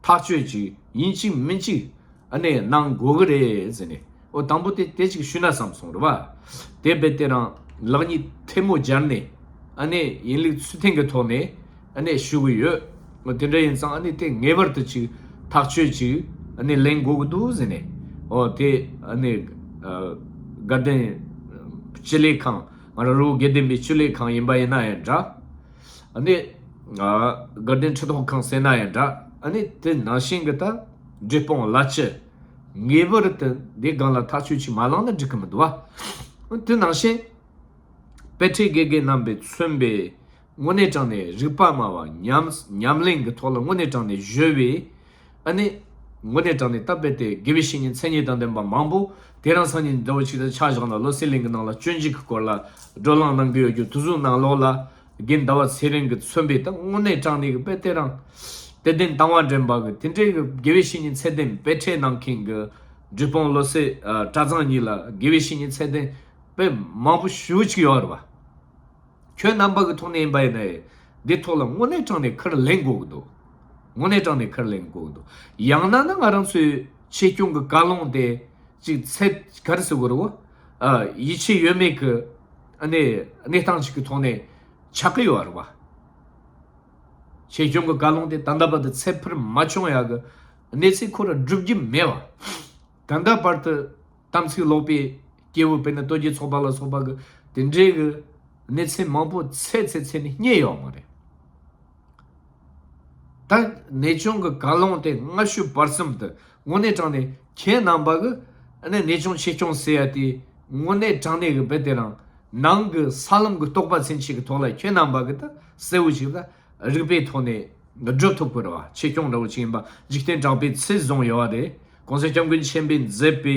ཐག་གཅོད་ཅིག་ཡིན་གཅིག་མིན་གཅིག་ཨ་ནི་གནང་དགོས་ཀྱི་རེད་ཟེར་ནས། འོ་དང་པོ་དེ་དེ་ཅིག་ཞུས་ན་བསམ་སོང་རེད་བ། དེ་རྦད་དེ་རང་ལག་གཉིས་ཐལ་མོ་སྦྱར་ནས་ཨ་ནི་ཡིན་ལུགས་ཚུལ་མཐུན་གྱི་ཐོག་ནས་ཨ་ནི་ཞུ་གི་ཡོད། འོ་དེ་འདྲ་ཡིན་ཙང་ཨ་ནི་དེ་ངེས་པར་དུ་ཅིག་ཐག་གཅོད་ཅིག་ཨ་ནི་ལེན་དགོས་ཀྱི་འདུག་ཟེར་ནས། འོ་དེ་ཨ་ནི་དགའ་ལྡན་སྤྱི་ལས་ཁང་། ང་རང་རི་བོ་དགེ་ལྡན་པའི་སྤྱི་ལས་ཁང་ཡིན་པ་ཡིན་ན་ཡང་འདྲ། ཨ་ནི་དགའ་ལྡན་ཁྲི་ཐོག་ཁང་ཟེར་ན་ཡང་འདྲ། ཨ་ནི་དེ་ནང་བཞིན་གྱི་ད་འབྲས་སྤུངས་བླ་སྤྱི་ངེས་པར་དུ་འདི་སྒང་ལ་ཐག་གཅོད་ཅིག་མ་བླངས་ན་འགྲིག་གི་མི་འདུག་བ། དེ་ནང་བཞིན་དཔེ་ཁྲིད་དགེ་རྒན་རྣམ་པས་མཚོན་པའི་དངོས་གནས་དྲང་གནས་རིག་པ་སྨྲ་བ་ཉམས་ཉམས་ལེན་གྱི་ཐོག་ལ་དངོས་གནས་དྲང་གནས་བཞོལ་བའི་ཨ་ནི། དངོས་གནས་དྲང་གནས་སྟབས་བདེ་དགེ་བའི་བཤེས་གཉེན་མཚན་ཉིད་དང་ལྡན་པ་མང་པོ་དེ་རིང་སང་ཉིན་འདྲ་བོ་ཅིག་ལ་ཆ་བཞག་ན་བློ་གསལ་གླིང་གི་ནང་ལ་སྤྱོད་འཇུག་གི་སྐོར་ལ་བགྲོ་གླེང་གནང་གི་ཡོད་རྒྱུ་དེ་ཚོའི་ནང་ལོགས་ལ་རྒན་ཟླ་བ་ཚེ་རིང་གིས་མཚོན་པའི་ད་དངོས་གནས་དྲང་གནས་ཀྱི་དཔེ་དེ་རིང་དད་ལྡན་དང་བ་འདྲེན་པ་གི་དེ་འདྲའི་གི་དགེ་བའི་བཤེས་གཉེན་ཚད་ལྡན་དཔེ་ཁྲིད་གནང་མཁན་གི་འབྲས་སྤུངས་བློ་གསལ་གྲྭ་ཚང་གཉིས་ལ་དགེ་བའི་བཤེས་གཉེན་ཚད་ལྡན་དཔེ་མང་པོ་ཞེ་པོ་ཅིག་ཡོད་རེད་བ། ཁྱོད་རྣམ་པ་གི་ཐོག་ནས་ཡིན་པ་ཡིན་ན་ཡང་འདི་ཐོག་ལ་དངོས་གནས་དྲང་གནས་ཁས་ལེན་དགོས་ཀྱི་འདུག་དངོས་གནས་དྲང་གནས་ཁས་ལེན་དགོས་ཀྱི་འདུག་ཡང་ན་ན་ང་རང་ཚོའི་ཆོས་སྐྱོང་གི་བཀའ་ལུང་དེ་ཅིག་ཚད་ག་རེ་ཟེར་དགོས་རེད་བ། ཨ། ཡིད་ཆེས་ཡོད་མེད་ཀྱི་ཨ་ནི་གནས་སྟངས་ཤིག་གི་ཐོག་ནས་ཆགས་ཀྱི་ཡོད་རེད་བ། ཆོས་སྐྱོང་གི་བཀའ་ལུང་དེ་ད་ལྟ་བར་དུ་ཚད་འཕར་མ་བྱུང་ཡག་གི་གནས་ཚུལ་ཁོ་ར་བསྒྲུབ་རྒྱུ་མེད་བ། ད་ལྟ་བར་དུ་དམ་ཚིག་ལོག་པའི་སྐྱེས་བུ་དཔེར་ན་སྟོད་ཀྱི་ཚོགས་པ་ལ་སོགས་པ་གི་དེ་འདྲའི་གི་གནས་ཚུལ་མང་པོ་ཚད་ཚད་ཚད་ནས་རྙེད་ཡོད་མ་རེད། ད་གནས་ཆུང་གི་བཀའ་ལུང་དེ་སྔ་ཕྱི་བར་གསུམ་དུ་དངོས་གནས་དྲང་གནས་ཁྱེད་རྣམ་པ་གི་ཨ་ནི་གནས་ཆུང་ཆོས་སྐྱོང་ཟེར་ཡ་དེ་དངོས་གནས་དྲང་གནས་གི་དཔེ་དེ་རང་ནང་གི་ས་ལམ་གི་རྟོགས་པ་ཚུན་ཆད་གི་ཐོག་ལ་ཁྱེད་རྣམ་པ་གི་ད་གསལ་བོ་ཞིག་ལ། རིག་པའི་ཐོག་ནས་སྒྲུབ་ཐུབ་དགོས་རེད་བ། ཆོས་སྐྱོང་འདྲ་བོ་ཅིག་ཡིན་པ་འཇིག་རྟེན་དྲེགས་པའི་ཚུལ་བཟུང་ཡོད་བ་རེད། གོང་ས་སྐྱབས་མགོན་ཆེན་པོས་མཛད་པའི་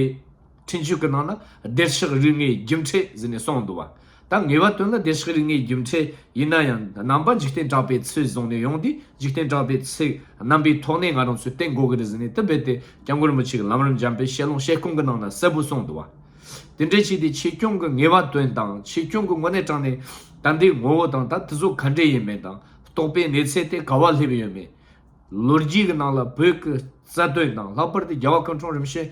ཕྲིན་བཅོལ་གྱི་ནང་ན་བདེ་གཤེགས་རིགས་ལྔའི་རྒྱུ་འབྲས་ཟེར་ནས་གསུངས་འདུག་བ། ད་ངེས་པ་དོན་ལ་བདེ་གཤེགས་རིགས་ལྔའི་རྒྱུ་འབྲས་ཡིན་ན་ཡང་རྣམ་པ་འཇིག་རྟེན་དྲེགས་པའི་ཚུལ་བཟུང་ནས་ཡོང་དུས་འཇིག་རྟེན་དྲེགས་པའི་ཚུལ་རྣམ་པའི་ཐོག་ནས་ང་རང་ཚོས་བསྟེན་དགོས་ཀྱི་རེད་ཟེར་ནས་དེ་རྦད་དེ་སྐྱབས་མགོན་རིན་པོ་ཆེ་གི་ལམ་རིམ་འཇམ་དཔལ་ཞལ་ལུང་ཤེལ་ཀོང་གི་ནང་ན་གསལ་པོ་གསུངས་འདུག་བ། དེ་འདྲའི་ཆེད་དུ་ཆོས་སྐྱོང་གི་ངེས་པ་དོན་དང་ཆོས་སྐྱོང་གི་དངོས་གནས་དྲང་གནས་ད་ལྟའི་ངོ་བོ་དང་ད་དེ་ཚོ་ག་འདྲས་ཡིན་མིན་དང་རྟོགས་པའི་གནས་ཚད་དེ་ག་བ་སླེབས་ཡོད་མེད། ལོ་རྒྱུས་ཀྱི་ནང་ལ་བོད་ཀྱི་རྩ་དོན་དང་ལྷག་པར་དུ་རྒྱལ་བ་སྐུ་འཁྲུངས་རིམ་བྱོན་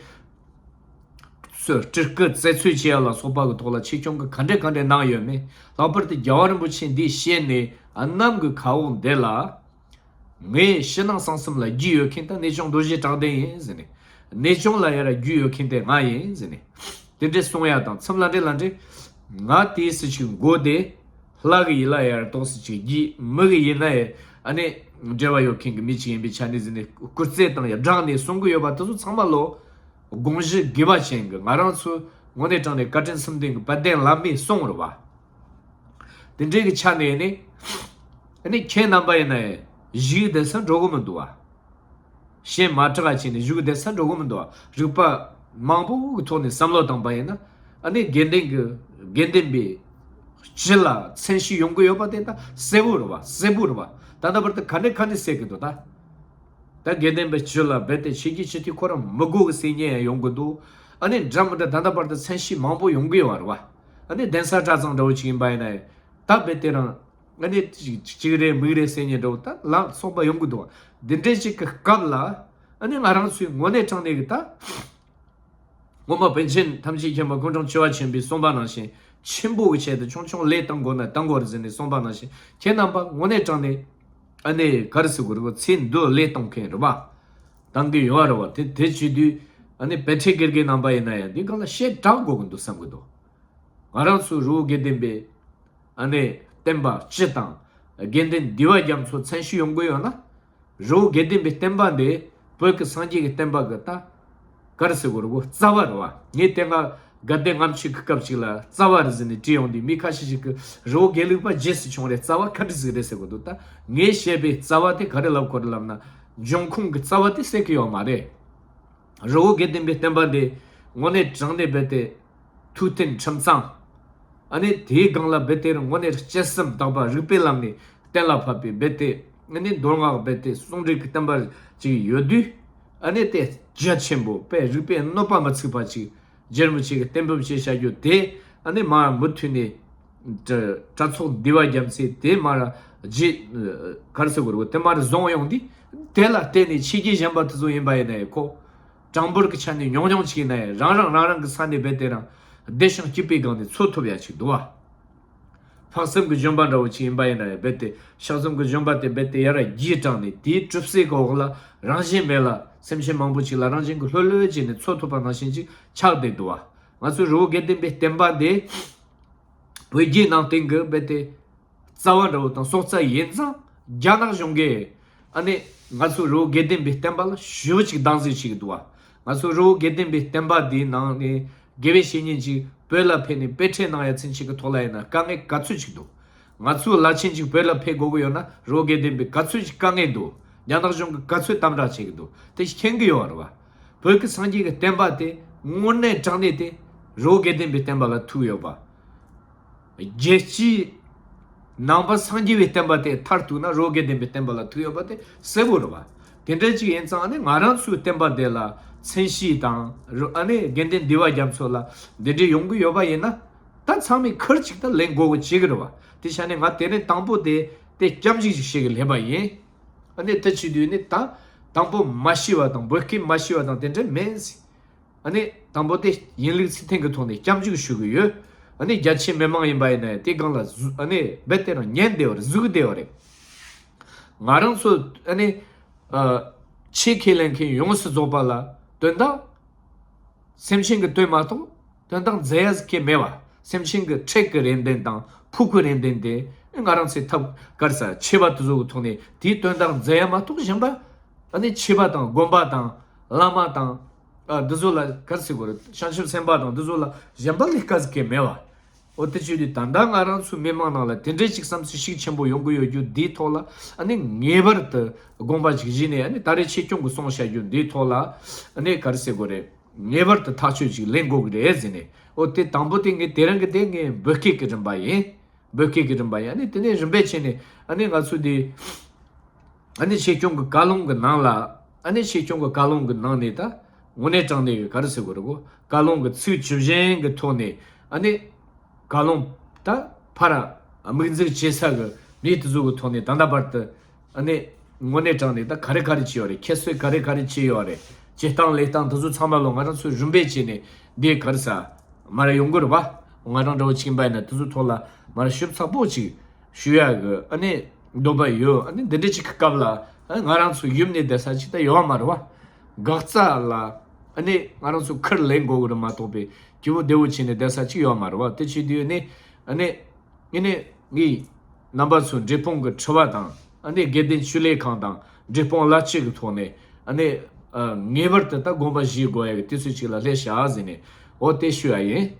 སྤྲུལ་སྐུ་བཙལ་འཚོལ་བྱེད་ཡ་ལ་སོགས་པ་གི་ཐོག་ལ་ཆོས་སྐྱོང་གི་ག་འདྲས་ག་འདྲས་གནང་ཡོད་མེད། ལྷག་པར་དུ་རྒྱལ་བ་རིན་པོ་ཆེ་འདི་བཤད་ནས་གནམ་གྱི་མཁའ་དབུགས་འདི་ལ། ངས་ཕྱི་ནང་གསང་གསུམ་ལ་རྒྱུས་ཡོད་མཁན་ད་གནས་ཆུང་རྡོ་རྗེ་གྲགས་ལྡན་ཡིན་ཟེར་ནས། གནས་ཆུང་ལ་ཡར་རྒྱུས་ཡོད་མཁན་དེ་ང་ཡིན་ཟེར་ནས། དེ་འདྲའི་གསུང་ཡ་དང་མཚམས་ལ་འདྲེ་ལ་འདྲེ། ང་དེའི་སུ་ཞིག་མགོ་བདེ། ལྷ་གི་ཡིད་ལ་ཡར་ཏོག་སུ་ཅིག་རྒྱུས་མི་གི་ཡིད་ན་ཡ་ཨ་ནི་འབྲེལ་བ་ཡོད་མཁན་གི་མི་ཅིག་ཡིན་པའི་ཆ་ནས་ཟེར་ནས་སྐུར་རྩེད་དང་ཡ་སྦྲགས་ནས་གསུང་གི་ཡོད་པ་དེ་ཚོ་ཚང་མ་ལོ། དགོངས་གཞི་དགེ་བ་ཅན་གི་ང་རང་ཚོ་དངོས་གནས་དྲང་གནས་བཀའ་དྲིན་གསུམ་ལྡན་གི་དཔལ་ལྡན་བླ་མའི་གསུང་རེད་བ། དེ་འདྲའི་གི་ཆ་ནས་ནི། ཨ་ནི་ཁྱེད་རྣམ་པ་ཡིན་ན་ཡང་གཞུག་བསྡད་ས་འགྲོ་གི་མི་འདུག་བ། ཞེ་མ་དྲག་བྱས་ནས་གཞུག་བསྡད་ས་འགྲོ་གི་མི་འདུག་བ། རིག་པ་མང་པོ་གི་ཐོག་ནས་བསམ་བློ་བཏང་པ་ཡིན་ན། ཨ་ནི་དགེ་ལྡན་གི་དགེ་ལྡན་པའི་སྤྱི་ལ་མཚན་གཞི་ཡོང་གི་ཡོད་པ་དེ་ད་གསལ་པོ་རེད་བ། གསལ་པོ་རེད་བ། ད་ལྟ་བར་དུ་ག་ནས་ག་ནས་གསལ་གི་འདུག་ད། ད་དགེ་ལྡན་པའི་སྤྱི་ལ་རྦད་དེ་ཆོས་བརྒྱུད་སྤྱི་འཐུས་ཁོ་རང་མི་དགོས་གི་ཟེར་མཁན་ཡང་ཡོང་གི་འདུག་ཨ་ནི་འདྲ་མི་འདྲ་ད་ལྟ་བར་དུ་མཚན་གཞི་མང་པོ་ཡོང་གི་ཡོད་རེད་བ། ཨ་ནི་གདན་ས་གྲྭ་ཚང་འདྲ་བོ་ཅིག་ཡིན་པ་ཡིན་ན་ཡང་ད་རྦད་དེ་རང་ཨ་ནི་གཅིག་རེད་མིག་རེད་ཟེར་མཁན་འདྲ་བོ་ད་ལ་སོགས་པ་ཡོང་གི་འདུག་འདི་འདྲའི་ཅིག་གི་སྐབས་ལ་ཨ་ནི་ང་རང་ཚོའི་དངོས་གནས་དྲང་གནས་གི་ད། སྔོན་མ་པཎ་ཆེན་ཐམས་ཅད་མཁྱེན་པ་སྐུ་ཕྲེང་བཅུ་བ་ཆེན་པོས་གསུངས་པ་ནང་བཞིན་ཆེན་པོ་གི་ཆེད་དུ་ཆུང་ཆུང་ལས་གཏང་དགོས་ན་གཏང་དགོས་རེད་ཟེར་ནས་གསུངས་པ་ནང་བཞིན་ཁྱེད་རྣམ་པ་དངོས་གནས་དྲང་གནས་ཨ་ནེ་ག་རེ་ཟེར་དགོས་རེད་གོ་ཚེ་འདི་ལས་གཏོང་མཁན་རེད་པ། གཏང་གི་ཡོད་རེད་བ། དེ་དེ་བྱེད་དུས་ཨ་ནེ་དཔེ་ཁྲིད་དགེ་རྒན་རྣམ་པ་ཡིན་ན་ཡང་འདི་སྒང་ལ་བཤད་གྲགས་དགོས་ཀྱི་འདུག་བསམ་གྱི་འདུག་ང་རང་ཚོ་རི་བོ་དགེ་ལྡན་པའི་ཨ་ནེ་བསྟན་པ་སྤྱི་དང་དགེ་འདུན་འདུས་པ་རྒྱ་མཚོ་མཚན་གཞི་ཡོང་གི་ཡོད་ན། རི་བོ་དགེ་ལྡན་པའི་བསྟན་པ་འདི་བོད་ཀྱི་སངས་རྒྱས་ཀྱི་བསྟན་པ་གི་ད་ག་རེ་ཟེར་དགོས་རེད་གོ་རྩ་བ་རེད་བ། ངས་དེ་སྔ་དགའ་ལྡན་ལྔ་མཆོད་ཀྱི་སྐབས་ཅིག་ལ་རྩ་བ་རེད་ཟེར་ནས་བྲིས་ཡོང་དུས་མི་ཁ་ཤས་ཤིག་གིས་རི་བོ་དགེ་ལུགས་པ་རྗེས་སུ་བྱུང་རེད་རྩ་བ་ག་འདྲ་ཟིག་རེད་ཟེར་གོ་འདུག་ད་ངས་བཤད་པའི་རྩ་བ་དེ་ག་རེ་ལབ་དགོས་རེད་ལབ་ན་འབྱུང་ཁུངས་ཀྱི་རྩ་བ་དེ་ཟེར་གི་ཡོད་མ་རེད། རི་བོ་དགེ་ལྡན་པའི་བསྟན་པ་འདི་དངོས་གནས་དྲང་གནས་རྦད་དེ་ཐུགས་མཐུན་ཁྲིམས་གཙང་། ཨ་ནི་དེའི་སྒང་ལ་རྦད་དེ་དངོས་གནས་སྤྱི་སེམས་དག་པ་རིག་པའི་ལམ་ནས་གཏན་ལ་ཕབ་པའི་རྦད་དེ་ཨ་ནི་མདོ་སྔགས་རྦད་དེ་ཟུང་འབྲེལ་གྱི་བསྟན་པ་ཅིག་ཡོད་དུས་ཨ་ནི་དེ་རྒྱ་ཆེན་པོ་དཔེ་རིག་པའི་གནོད་པ་མི་ཚུགས་པ་ཅིག་ རྗེ་རིན་པོ་ཆེ་གི་གཏན་འབེབས་བྱས་བྱ་རྒྱུ་དེ། ཨ་ནི་མར་མུ་མཐུད་ནས་གྲྭ་ཚོགས་འདུས་པ་རྒྱ་མཚོས་དེ་མར་རྗེས་ག་རེ་ཟེར་དགོས་རེད། དེ་མར་བཟུང་ཡོང་དུས། དེ་ལ་བརྟེན་ནས་ཆོས་བརྒྱུད་གཞན་པ་དེ་ཚོ་ཡིན་པ་ཡིན་ན་ཡང་ཁོ། གྲངས་འབོར་གྱི་ཆ་ནས་ཉུང་ཉུང་ཅིག་ཡིན་ན་ཡང་རང་རང་རང་རང་གི་ས་ནས་རྦད་དེ་རང་བདེ་ཞིང་སྐྱིད་པའི་སྒང་ནས་འཚོ་ཐུབ་ཡ་ཅིག་འདུག་བ། ལྷག་བསམ་གྱི་ལྗོན་པ་འདྲ་བོ་ཅིག་ཡིན་པ་ཡིན་ན་ཡང་རྦད་དེ་ལྷག་བསམ་གྱི་ལྗོན་པ་དེ་རྦད་དེ་ཡར་རྒྱས་དྲངས་ནས་དེའི་གྲུབ་སའི་འོག་ལ་རང་བཞིན་མེད་ལ་སེམས་ཅན་མང་པོ་ཅིག་ལ་རང་བཞིན་གྱིས་ལྷོད་ལྷོད་བྱས་ནས་འཚོ་ཐུབ་པ་ནང་བཞིན་ཅིག་ཆགས་བསྡད་འདུག་བ། ང་ཚོའི་རི་བོ་དགེ་ལྡན་པའི་བསྟན་པ་འདི་བོད་བརྒྱུད་ནང་བསྟན་གྱི་རྦད་དེ་རྩ་བ་འདྲ་བོ་དང་སྲོག་རྩ་ཡིན་ཙང་རྒྱ་ནག་གཞུང་གིས་ཨ་ནི་ང་ཚོ་རི་བོ་དགེ་ལྡན་པའི་བསྟན་པ་ལ་ཞེ་པོ་ཅིག་སྡང་ཟིག་བྱེད་ཀྱི་འདུག་བ། ང་ཚོ་རི་བོ་དགེ་ལྡན་པའི་བསྟན་པ་འདིའི་ནང་ནས་དགེ་བའི་བཤེས་གཉེན་ཅིག་བོད་ལ་ཕེབས་ནས་དཔེ་ཁྲིད་གནང་ཡ་ཚུན་ཆད་ཀྱི་ཐོག་ལ་ཡིན་ན་དཀའ་ངལ་ག་ཚོད་ཅིག་འདུག་ང་ཚོའི་བླ་ཆེན་ཅིག་བོད་ལ་ཕེབས་དགོས་ཀྱི་ཡོད་ན་རི་བོ་དགེ་ལྡན་པའི་ག་ཚོད་ཅིག་དཀའ་ངལ་འདུག་རྒྱ་ནག་གཞུང་གིས་ག་ཚོད་དམ་དྲག་བྱེད་ཀྱི་འདུག་དེ་མཁྱེན་གྱི་ཡོད་རེད་བ། བོད་ཀྱི་སངས་རྒྱས་ཀྱི་བསྟན་པ་དེ་དངོས་གནས་དྲང་གནས་དེ་རི་བོ་དགེ་ལྡན་པའི་བསྟན་པ་ལ་ཐུག་ཡོད་པ། རྒྱལ་སྤྱིའི་ནང་པ་སངས་རྒྱས་པའི་བསྟན་པ་དེ་མཐར་ཐུག་ན་རི་བོ་དགེ་ལྡན་པའི་བསྟན་པ་ལ་ཐུག་ཡོད་པ་དེ་གསལ་པོ་རེད་བ། དེ་འདྲ་ཅིག་ཡིན་ཙང་ཨ་ནི་ང་རང་ཚོའི་བསྟན་པ་འདི་ལ་མཚན་ཤས་དང་རི་ཨ་ནི་དགེ་ལྡན་འདུས་པ་རྒྱ་མཚོ་ལ་འདི་འདྲའི་ཡོང་གི་ཡོད་པ་ཡིན་ན། ད་ཚང་མས་ཁུར་གཅིག་ད་ལེན་དགོས་ཀྱི་ཅིག་རེད་བ། དེ་ཆ་ནས་ང་དེ་རིང་དང་པོ་དེ་དེ་སྐྱབས་འཇུག་ཅིག་བྱེད་གི་སླེབས་པ་ཡིན། ཨ་ནི་དེ་བྱེད་དུས་ནི་ད་དང་པོ་མ་ཤི་བ་དང་བོད་སྐད་མ་ཤི་བ་དང་དེ་འདྲ་མིན། ཨ་ནི་དང་པོ་དེ་ཡིན་ལུགས་ཚུལ་མཐུན་གྱི་ཐོག་ནས་སྐྱབས་འཇུག་ཞུ་གི་ཡོད། ཨ་ནི་རྒྱ་ཆེའི་མི་མང་ཡིན་པ་ཡིན་ན་ཡང་དེ་སྒང་ལ་ཟུ་ཨ་ནི་རྦད་དེ་རང་ཉན་བསྡད་པ་རེད། ཟུག་བསྡད་པ་རེད། ང་རང་ཚོ་ཨ་ནི་ཨ་ཆོས་ཁས་ལེན་མཁན་ཡོངས་སུ་རྫོགས་པ་ལ་དོན་དག་སེམས་ཅན་གྱི་དོན་མ་གཏོགས་དོན་དག་མཛད་ཡ་ཟིག་གི་མེད་བ། སེམས་ཅན་གྱི་ཁྲེལ་གྱི་རེ་འདུན་དང་ཕུགས་ཀྱི་རེ་འདུན་དེ་ང་རང་ཚོའི་ཐབས་ག་རེ་ཟ་ཆོས་པ་དེ་ཚོ་གི་ཐོག་ནས་དེའི་དོན་དག་མཛད་ཡ་མ་གཏོགས་གཞན་པ་ཨ་ནི་ཆོས་པ་དང་དགོན་པ་དང་བླ་མ་དང་། ཨ་འདི་ཚོ་ལ་ག་རེ་ཟེར་དགོས་རེད། བྱང་ཆུབ་སེམས་དཔའ་དང་འདི་ཚོ་ལ་གཞན་པ་ལས་ཀ་ཟིག་གི་མེད་བ། འོ་དེ་བྱས་དུས་ད་ལྟ་ང་རང་ཚོའི་མི་མང་ནང་ལ་དེ་འདྲའི་ཅིག་བསམ་ཚུལ་ཤུགས་ཆེན་པོ་ཡོང་གི་ཡོད་རྒྱུ་འདིའི་ཐོག་ལ་ཨ་ནི་ངེས་པར་དུ་དགོངས་པ་ཅིག་བཞེས་ནས། ཨ་ནི་ད་རེས་ཆོས་སྐྱོང་གི་གསུང་བཤད་རྒྱུ་འདིའི་ཐོག་ལ་ཨ་ནི་ག་རེ་ཟེར་དགོས་རེད། ངེས་པར་དུ་ཐག་གཅོད་ཅིག་ལེན་དགོས་ཀྱི་རེད་ཟེར་ནས། འོ་དེ་དང་པོ་དེ་ངས་དེ་རིང་གི་དེ་ངས་འབོད་སྐད་ཀྱི་རིམ་པ་ཡིན། འབོད་སྐད་ཀྱི་རིམ་པ་ཡིན། ཨ་ནི་དེ་ནས་རིམ་པས་བྱས་ནས་ཨ་ནི་ང་ཚོ་དེ། ཨ་ནི་ཆོས་སྐྱོང་གི་བཀའ་ལུང་གི་ནང་ལ། ཨ་ནི་ཆོས་སྐྱོང་གི་བཀའ་ལུང་གི་ནང་ནས་ད་དངོས་གནས་དྲང་གནས་ཀྱི་ག་རེ་ཟེར་དགོས་རེད་གོ། བཀའ་ལུང་གི་ཚིག་ཇི་བཞིན་གྱི་ཐོག་ནས་ཨ་ནི་བཀའ་ལུང་ད་ཕར་དམིགས་འཛུགས་བྱེད་ས་གི་མི་དེ་ཚོ་གི་ཐོག་ནས་ད་ལྟ་བར་དུ་ཨ་ནི་དངོས་གནས་དྲང་གནས་ད་ག་རེ་ག་རེ་བྱས་ཡོད་རེད། ཁྱད་གསོད་ག་རེ་ག་རེ་བྱས་ཡོད་རེད། བྱེད་སྟངས་ལས་སྟངས་དེ་ཚོ་ཚང་མ་ལོ་ང་རང་ཚོས་རིམ་པས་བྱས་ནས་འདི་ག་རེ་ཟ་མར་ཡོང་གི་རེད་བ། ང་རང་འདྲ་བོ་ཅིག་ཡིན་པ་ཡིན་ན་དེ་ཚོ་ཐོག་ལ་མར་ཞིབ་ཚགས་པོ་ཅིག་ཞུ་ཡག་གི་ཨ་ནི་འདོད་པ་ཡོད། ཨ་ནི་འདི་འདྲ་ཅིག་གི་སྐབས་ལ་ཨ་ང་རང་ཚོ་ཡུམ་ནས་བསྡད་ས་ཅིག་ད་ཡོད་མ་རེད་བ། འགག་རྩ་ལ་ཨ་ནི་ང་རང་ཚོ་ཁུར་ལེན་དགོས་གི་རེད་མ་གཏོགས་པའི་སྐྱིད་པོ་བདེ་བོ་བྱས་ནས་བསྡད་ས་ཅིག་ཡོད་མ་རེད་བ། དེ་བྱེད་དུས་ནི་ཨ་ནི་ངས་ནི་ངས་རྣམ་པ་ཚོའི་འབྲས་སྤུངས་ཀྱི་ཁྲི་པ་དང་ཨ་ནི་དགེ་ལྡན་ཆོས་ལས་ཁང་དང་འབྲས་སྤུངས་བླ་སྤྱི་གི་ཐོག་ནས་ཨ་ནི་ཨ་ངེས་པར་དུ་ད་དགོངས་པ་བཞེས་དགོས་ཡ་གི་དུས་ཚོད་ཅིག་ལ་སླེབས་ཤག་ཟེར་ནས་འོ་དེ་ཞུ་ཡ་ཡིན།